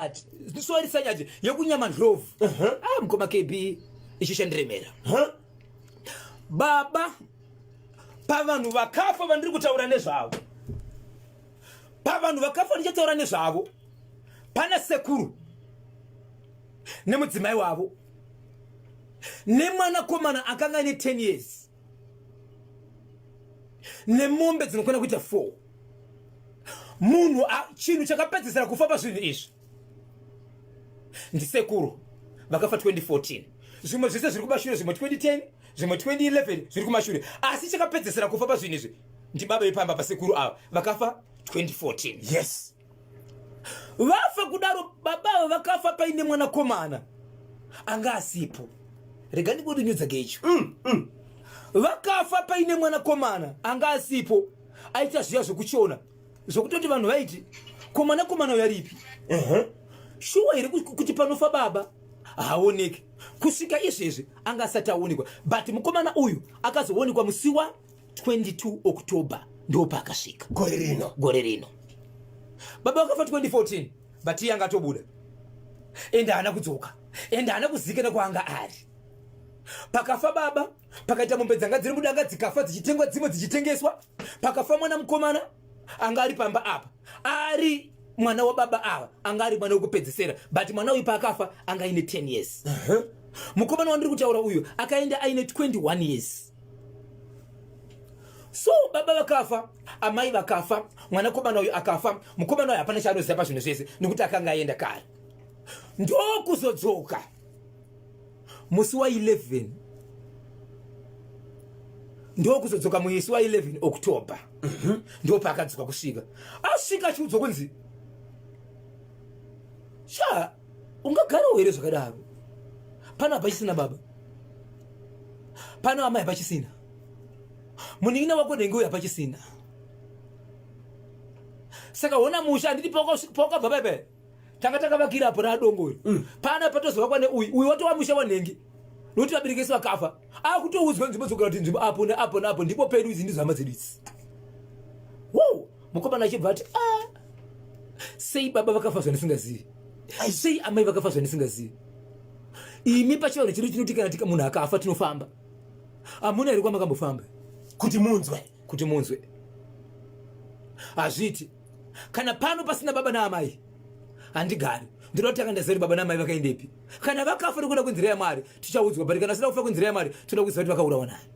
Sanyati, sorry, Sanyati yekuNyamandlovu. Ah, mukoma KB, ichi chandiremera. Huh? Baba, pavanhu vakafa vandiri kutaura nezvavo, pavanhu vakafa ndichataura nezvavo, pana sekuru nemudzimai wavo nemwanakomana akanga aine 10 years nemombe dzinokwana kuita 4. Munhu, chinhu chakapedzisira kufa pazvinhu izvi ndisekuru vakafa 2014. Zvimwe zvese zviri kumashure, zvimwe 2010, zvimwe 2011, zviri kumashure, asi chakapedzisira kufa pazvinhu izvi ndibaba vepamba pasekuru ava vakafa 2014. Vafa kudaro, baba ava vakafa paine mwanakomana anga asipo. Rega ndibodi gecho. Vakafa paine mwanakomana anga asipo, aita zviya zvekuchiona zvokutoti vanhu vaiti, ko mwanakomana uyu aripi? Shuwa here kuti panofa baba haaoneki? Kusvika izvezvi anga asati aonekwa, but mukomana uyu akazoonekwa musi wa 22 October, ndo paakasvika. Gore rino? Gore rino. Baba vakafa 2014, but iye anga atobuda, ende haana kudzoka, ende haana kuzikana kwaanga ari. Pakafa baba, pakaita mombe dzanga dziri mudanga dzikafa, dzichitengwa, dzimwe dzichitengeswa. Pakafa mwana mukomana anga ari pamba apa, ari mwana wababa ava, anga ari mwana wekupedzisera, but mwana uyu paakafa anga aine 10 years. Mukomana wandiri kutaura uyu akaenda aine 21 years. So baba vakafa, amai vakafa, mwanakomana uyu akafa. Mukomana uyu hapana chaanoziva pazvinhu zvese nekuti akanga aenda kare. Ndokuzodzoka musi wa11, ndokuzodzoka musi wa11 October. Ndo paakadzoka. Kusvika asvika achiudzwa kunzi, sha, ungagarawo here zvakadaro? Pano hapachisina baba, pano amai hapachisina, munin'ina wako nenge uyu hapachisina. Saka hona musha, handiti pawakabva paipai tanga takavakira apo raadongo iri. Pana patozovakwa neuyu, uyu watova musha wanhengi, nokuti vabereki vese vakafa. Akutoudzwa nzvimbo dzogara kuti nzvimbo apo neapo neapo ndipo pedu, idzi ndidzo hama dzedu idzi. Wow, mukomana achibva ati, ah, sei baba vakafa zvandisingazivi? Sei amai vakafa zvandisingazivi? Imi, pachivanhu chedu chinoti kana tika munhu akafa tinofamba. Hamuna here kwamakambofamba? Kuti munzwe. Kuti munzwe. Hazviiti. Kana pano pasina baba naamai handigari. Ndoda kuti tanga ndaziva kuti baba naamai vakaendepi. Kana vakafa nekuenda kwenzira yaMwari, tichaudzwa, but kana asina kufa kwenzira yaMwari, toda kuziva kuti vakaurawa naye.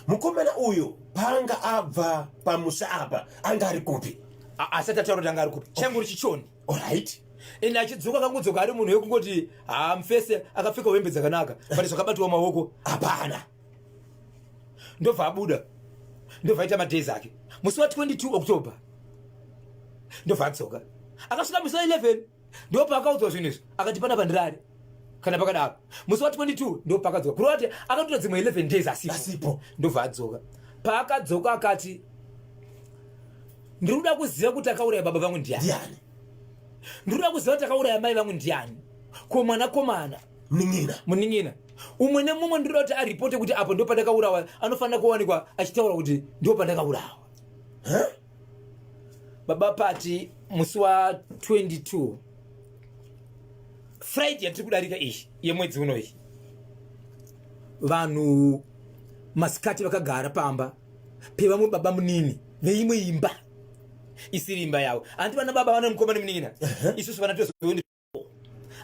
Mukomana uyu paanga abva pamusha apa anga ari kupi? Asati ataura kuti anga ari kupi, changori chichoni. Ende achidzoka akangodzoka ari munhu wekungoti hamufese, akapfeka hembe dzakanaka, but zvakabatwa maoko hapana. Ndobva abuda, ndobva aita madays ake. Musi wa22 October ndobva adzoka. Akasvika musi wa11, ndopaakaudzwa zvinhu izvi. Akati, pana pandirari kana pakadaro. Musi wa22 ndopaakadzoka, kureva kuti akatora dzimwe 11 days asipo. Asipo. Ndobva adzoka. Paakadzoka akati, ndiri kuda kuziva kuti akauraya baba vangu ndiani. Ndiani? Ndiri kuda kuziva kuti akauraya mai vangu ndiani. Ko mwanakomana? Munin'ina. Munin'ina umwe nemumwe ndinoda kuti aripote kuti apo ndo pandakaurawa. Anofanira kuwanikwa achitaura kuti ndo pandakaurawa. Huh? Baba pati musi wa22, Friday yatiri kudarika iyi yemwedzi unoyi, vanhu masikati vakagara pamba pevamwe baba munini veimwe imba isiri imba yavo. Handi vana baba vana mukoma nemunin'ina? Isusu vana tozondi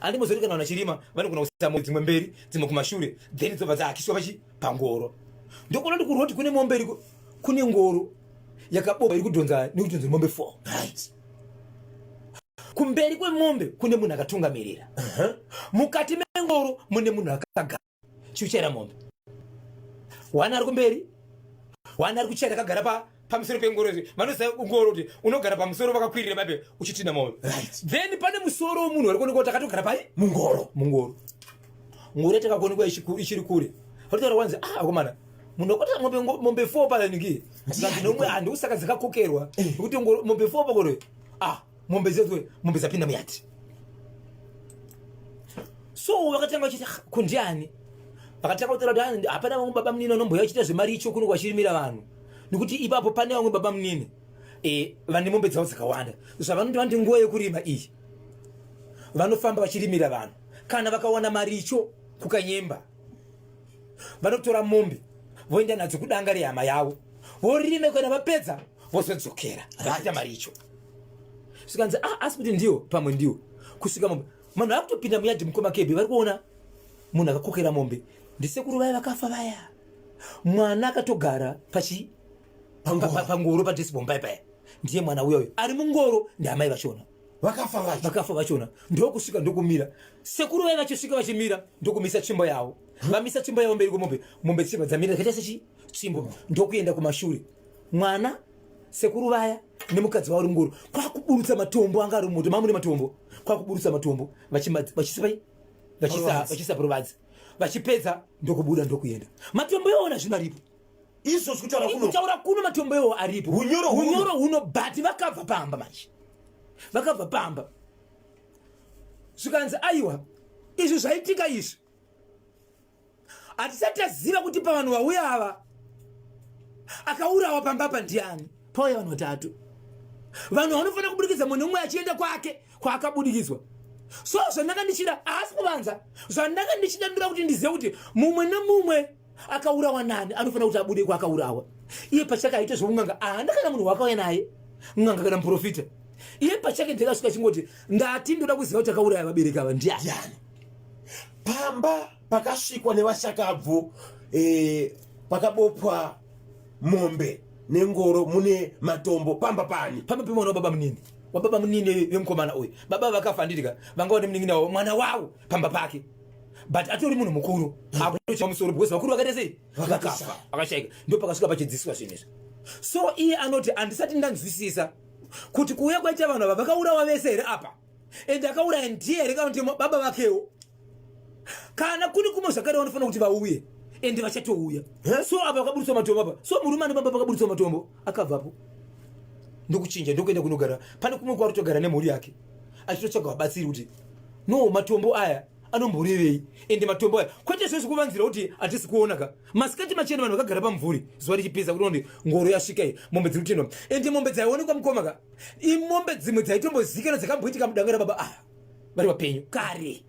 handi muzoti kana vanachirima vanogona kusa mombe dzimwe mberi, dzimwe kumashure, then dzobva dzaakiswa pachi pangoro. Ndokuona kuti kuroti kune mombe iriko, kune ngoro yakaboba iri kudhonza nekudhonza mombe 4. Kumberi kwemombe kune munhu akatungamirira. Mukati mengoro mune munhu akagara chiuchaira mombe. One ari kumberi, one ari kuchaira akagara pamusoro pengoro. Izvi vanoziva ngoro kuti unogara pamusoro vakakwirira babe uchitinda mombe. Then pane musoro wemunhu wari kuonekwa kuti akatogara pai? Mungoro. Mungoro. Ngoro yatakakuonekwa ichiri kure. Vatotaura wanzi, ah, akomana, munhu akota mombe 4 paningi nomwe handiusaka dzakakokerwa nekuti mombe 4 pakore. Ah, mombe dzedzwe, mombe dzapinda muyati. So vakatanga vachiti, "Ah, kundiani?" Vakatanga kutaura kuti, "Ah, hapana vamwe baba munini vanomboya vachiita zvemaricho kuno kwachirimira vanhu, nekuti ipapo pane vamwe baba munini vane mombe dzavo dzakawanda, zvavanoti vanoti nguva yekurima iyi." Vanofamba vachirimira vanhu. Kana vakawana maricho kukanyemba, vanotora mombe voenda nadzo kudanga rehama yavo, vorime. Kana vapedza vozodzokera vachiita maricho. Zvikanzi, ah, asi kuti ndiwo pamwe ndiwo kusvika mombe, vanhu vakutopinda muyadhi, mukoma Kebi, vari kuona munhu akakokera mombe, ndisekuru vaya vakafa vaya. Mwana akatogara pachi pangoro padhesibhomba paya, ndiye mwana uyoyo ari mungoro, ndiamai vachona. Vakafa vacho. Vakafa vachona. Ndokusvika ndokumira, sekuru vaya vachisvika vachimira, ndokumisa tsvimbo yavo. Vamisa tsvimbo yavo mberi kwemombe, mombe dzichibva dzamira dzakaita sechi tsvimbo, ndokuenda kumashure. Mwana, sekuru vaya nemukadzi wavo uri mungoro, kwakuburutsa matombo anga ari mumoto mamune matombo, kwakuburutsa matombo vachisa vachisa paruvadzi. Vachipedza ndokubuda ndokuenda. Matombo iwaona zvino aripo. Izvozvi kutaura kuno? Kutaura kuno matombo iwo aripo. Hunyoro huno. Hunyoro huno, but vakabva pamba manje, vakabva pamba. Zvikanzi, aiwa, izvi zvaitika izvi, hatisati taziva kuti pavanhu vauya ava akaurawa pamba apa ndiani. Pauya vanhu vatatu, vanhu vanofanira kuburikidza munhu umwe achienda kwake kwaakabudikidzwa. So zvandanga ndichida haasi kuvanza, zvandanga ndichida ndoda kuti ndizive kuti mumwe nemumwe akaurawa nani, anofanira kuti abude kwaakaurawa. Iye pachake aite zvokun'anga, haana kana munhu wakauya naye n'anga kana muprofita. Iye pachake ndakasvika chingoti ndati ndoda kuziva kuti akauraya vabereki ava ndiani. Ndiani? Pamba pakasvikwa nevashakabvu pakabopwa mombe nengoro mune matombo, pamba pani? Pamba pemwana wababa munini, wababa munini vemukomana uyu. Baba vakafa, handitika? Vanga vane munin'ina wavo, mwana wavo pamba pake, but atori munhu mukuru, akutochema musoro because vakuru vakaita sei? Vakafa, vakashaika. Ndo pakasvika pachidziswa zvinhu izvi. So iye anoti handisati ndanzwisisa kuti kuuya kwaita vanhu ava, vakaurawa vese here apa, ende akauraya ndiye here kana kuti baba vakewo? Kana kuri kumwe zvakare, vanofanira kuti vauye, ende vachatouya. So apa vakaburitswa matombo apa. So murume ane pamba pakaburitswa matombo akabvapo ndokuchinja, ndokuenda kunogara pane kumwe kwaari kutogara nemhuri yake, achitotsvaga vabatsiri kuti no, matombo aya anomborevei? Ende matombo aya kwete zvezi kuvanzira kuti hatisi kuona ka. Masikati machena vanhu vakagara pamumvuri zuva richipisa, kuti ndi ngoro yasvika iyi, mombe dziri kutendwa. Ende mombe dzaionekwa, mukoma ka, imombe dzimwe dzaitombozikanwa, dzakamboitika mudanga rababa aya vari vapenyu kare.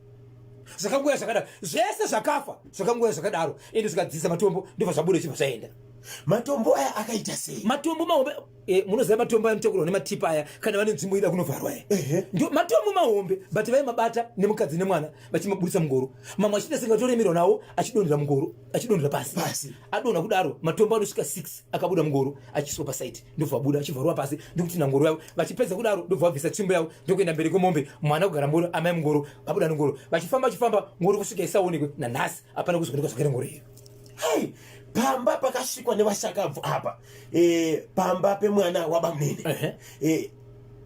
Zvakangoya zvakadaro, zvese zvakafa zvakangoya zvakadaro, ende zvikadzisa matombo, ndobva zvabuda chibva zvaenda. Matombo aya akaita sei? Matombo mahombe. Munoziva matombo anotakurwa nematipa aya kana vane nzvimbo ida kunovharwa aya. Ndio matombo mahombe, but vaimabata nemukadzi nemwana vachimaburitsa mungoro, mamwe achiita senge vatoremerwa nawo, achidonhera mungoro, achidonhera pasi. Pasi. Adonha kudaro, matombo anosvika 6 akabuda mungoro achiiswa pasaiti, ndobva vabuda achivharwa pasi, ndokutina ngoro yavo. Vachipedza kudaro, ndobva vabvisa tsvimbo yavo, ndokuenda mberi kwemombe, mwana kugara mungoro, amai mungoro, vabuda nengoro vachifamba, vachifamba, ngoro kusvika isaonekwe. Nanhasi hapana kuzoonekwa zvakare ngoro iyo. Hai, pamba pakasvikwa nevashakabvu apa, pamba pemwana wabamunini,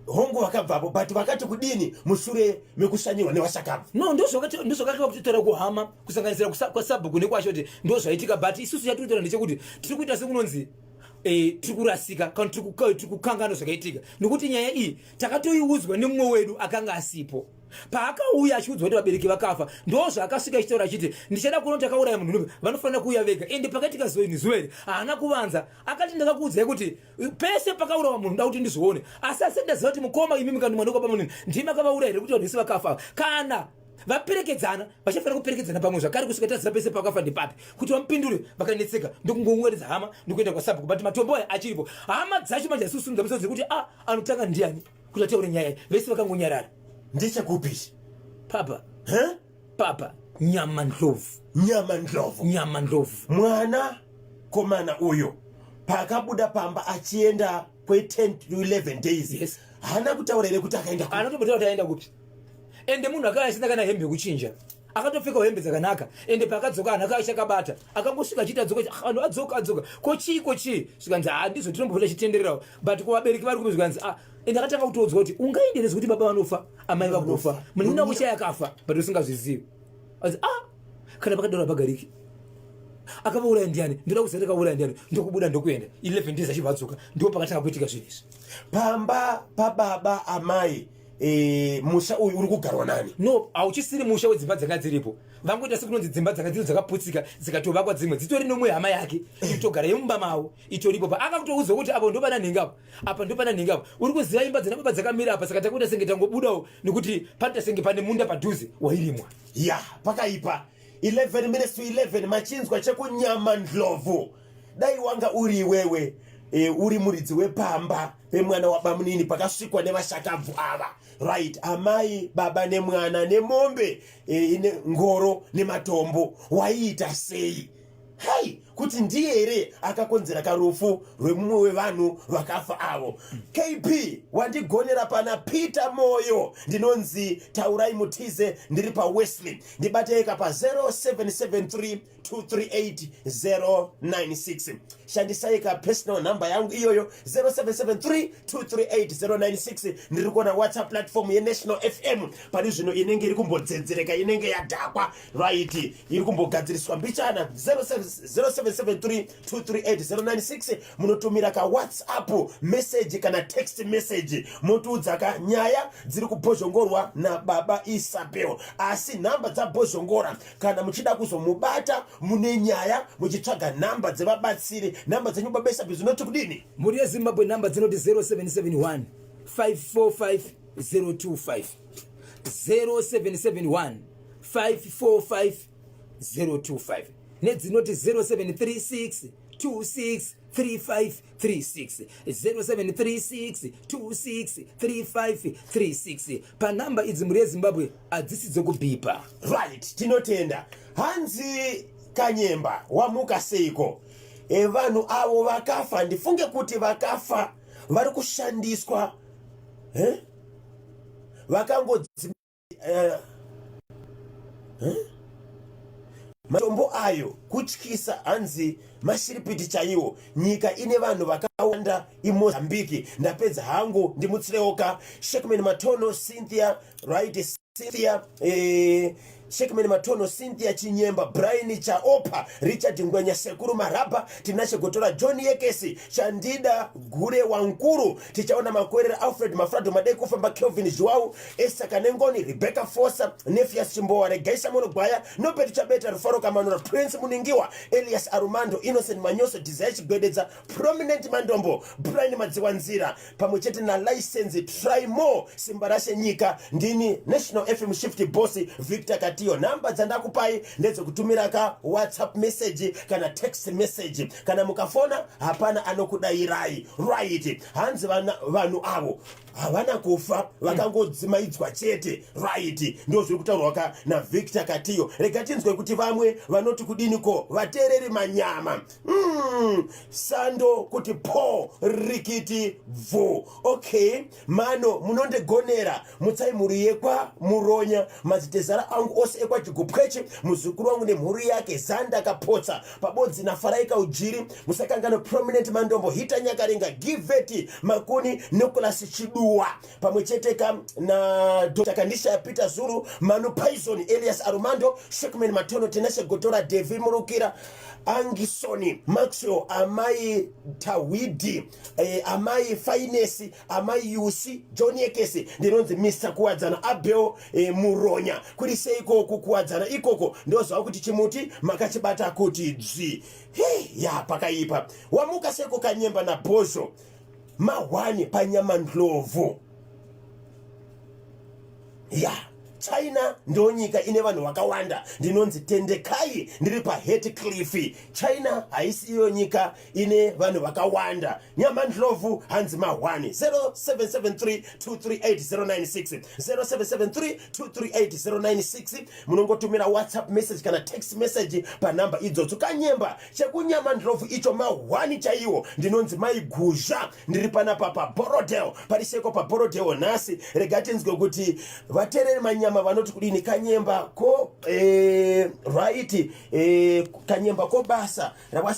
hongu vakabvapo, but vakati kudini mushure mekushanyirwa nevashakabvu? No, ndozvakati kutotaura kuhama, kusanganisira kwasabhuku nekwasho, kuti ndo zvaitika. But isusu chatiri kutaura ndechekuti tiri kuita sekunonzi tiri kurasika kana tiri kukanganwa zvakaitika, nekuti nyaya iyi takatoiudzwa nemumwe wedu akanga asipo. Paakauya achiudzwa kuti vabereki vakafa, ndo zvaakasvika achitaura achiti, ndichada kuona kuti akauraya munhu upi, vanofanira kuuya vega. Ende pakaitika zuva ini, zuva iri haana kuvanza. Akati, ndakakuudzai kuti pese pakaurawa munhu nda kuti ndizvione, asi asati ndaziva kuti mukoma imimi kana mwana wekwa munhu ndimi akavauraya here, kuti vanhu vese vakafa kana vaperekedzana vachafanira kuperekedzana pamwe zvakare kusvika taziva pese pakafa ndepapi. Kuti vamupindure vakanetseka, ndokungounganidza hama ndokuenda kwasabhuku. But matombo aya achiripo. Hama dzacho manje hasikusumudza musoro dzekuti a anotanga ndiani kuti ataure nyaya iyi. Vese vakangonyarara. Ndechekupi ichi? Papa. Huh? Papa Nyama Ndlovu. Nyama Ndlovu. Nyama Ndlovu. Mwana komana uyo paakabuda pamba achienda kwe10 to 11 days, haana kutaura here kuti akaenda kupi? Anotombotaura kuti aenda kupi? Ende munhu akauya asina kana hembe yekuchinja, akatopfekawo hembe dzakanaka. Ende paakadzoka hanhu akauya chakabata, akangosvika achiita adzoka, vanhu adzoka, adzoka, ko chii, ko chii? Zvikanzi, ha, ndizvo tinombopota chitendererawo, but kuvabereki vari kupi? Zvikanzi, ah, ende akatanga kutoudzwa kuti ungaenderezi kuti baba vanofa, amai vagofa, munhu una kuchaya akafa, but usingazvizivi. Azi, ah, kana pakadaro hapagariki. Akavauraya ndiani? Ndoda kuziva takauraya ndiani. Ndokubuda ndokuenda. 11 days achibva adzoka, ndo pakatanga kuitika zvinhu izvi. Pamba pababa amai. e, musha uyu uri kugarwa nani? No, hauchisiri musha wedzimba dzanga dziripo. Vangoita sekunonzi dzimba dzanga dziri dzakaputsika, dzikatovakwa dzimwe dzitori nomwe hama yake itogara yemumba mavo itoripo. Pa akakutoudzwa kuti apo ndopana nhingi, apo apa ndopana nhingi, apo uri kuziva imba dzina baba dzakamira apa. Saka takuita senge tangobudawo nekuti panoita senge pane munda padhuze wairimwa. Ya, pakaipa. 11 minutes to 11. Machinzwa chekunyama ndlovu. Dai wanga uri iwewe, uri muridzi wepamba pemwana wabamunini pakasvikwa nevashakabvu ava, right? Amai, baba nemwana nemombe, ine ngoro nematombo, waiita sei? Hai, kuti ndiye here akakonzera karufu rwemumwe wevanhu vakafa avo? KP wandigonera pana Peter Moyo. Ndinonzi Taurai Mutize, ndiri paWesley. Ndibateka pa 0773 238 096. Shandisai ka personal number yangu iyoyo, 0773 238 096. Ndiri kuona WhatsApp platform yeNational FM pari zvino inenge iri kumbodzedzereka, inenge yadhakwa, right? Iri kumbogadziriswa mbichana. 0773 238 096, munotumira ka WhatsApp message kana text message, motiudza ka nyaya dziri kubhozhongorwa nababa Isabel. Asi nhamba dzabhozhongora, kana muchida kuzomubata mune nyaya, muchitsvaga nhamba dzevabatsiri, nhamba dzenyu, baba Isabel, dzinoti kudini? Mhuri yeZimbabwe, nhamba dzinoti 0771 545 025, 0771 545 025, nedzinoti 0736 26 3536, 0736 26 3536. Panhamba idzi, mhuri yeZimbabwe, hadzisi dzokubhipa. Right, tinotenda. Hanzi, Kanyemba, wamuka seiko? Vanhu avo vakafa, ndifunge kuti vakafa vari kushandiswa, eh? Vakangodzi eh? Matombo ayo kutyisa, hanzi mashiripiti chaiwo. Nyika ine vanhu vakawanda iMozambiki. Ndapedza hangu, ndimutsirewoka Shekman Matono, Cynthia, right? Cynthia, Shekman Matono, Cynthia Chinyemba, Brian Chaopa, Richard Ngwenya, Sekuru Marabha, Tinashe Gotora, John Yekesi, Chandida Gure Wankuru, tichaona Makwerera, Alfred Mafrado, Madei Kufamba, Kelvin Zhuau, Esa Kanengoni, Rebecca Fosa, Nefias Chimbowa, Regaisa Monogwaya, Nobert Chabeta, Rufaro Kamanura, Prince Muningiwa, Elias Arumando, Innocent Manyoso, Desire Chigwededza, Prominent Mandombo, Brian Madziwanzira, pamwe chete naLicense Trimo Simbarashe Nyika. Ndini National FM shift boss Victor Katiyo. Nhamba dzandakupai ndedzekutumira ka WhatsApp message kana text message. Kana mukafona, hapana anokudayirai, right? Hanzi vanhu avo havana kufa, vakangodzimaidzwa chete, right? Ndo zviri kutaurwa ka naVictor Katiyo. Rega tinzwe kuti vamwe vanoti kudiniko. Vateereri manyama, sando kuti po rikiti bvu. Okay, mano munondigonera. Mutsai mhuri yekwa Muronya, madzitezara angu ose ekwaChigupwechi, muzukuru wangu nemhuri yake, Zanda Kapotsa pabodzi naFaraika Ujiri. Musakangano Prominent Mandombo, Hita Nyakaringa, Giveti Makuni, Nicholas Chiduwa, pamwe chete ka na Dr Kandisha, Peter Zulu, Manu Poison, Elias Arumando, Shekman Matono, Tinashe Gotora, Devi Murukira, Angisoni Maxwell, Amai Tawidi, Amai Finesi, Amai Yusi, John Yekesi. Ndinonzi Mr Kuwadzana Abel, Muronya. Kuri seiko kuKuwadzana ikoko? Ndozva kuti chimuti makachibata kuti dzvi. Hey, ya, pakaipa. Wamuka seko Kanyemba naBhozho? Mahwani panyama ndlovu. Ya, China ndo nyika ine vanhu vakawanda. Ndinonzi Tendekai, ndiri paHatcliff. China haisi iyo nyika ine vanhu vakawanda. Nyamandlovu, hanzi mahwani. 0773 238 096, 0773 238 096. Munongotumira WhatsApp message kana text message panhamba idzodzo. Kanyemba, chekunyamandlovu icho mahwani chaiwo. Ndinonzi Maiguzha, ndiri panapa paBorodel. Pariseko paBorodel nhasi? Rega tinzwe kuti vateereri manyama vanoti kudini. Kanyemba ko, right, Kanyemba ko, basa rawa.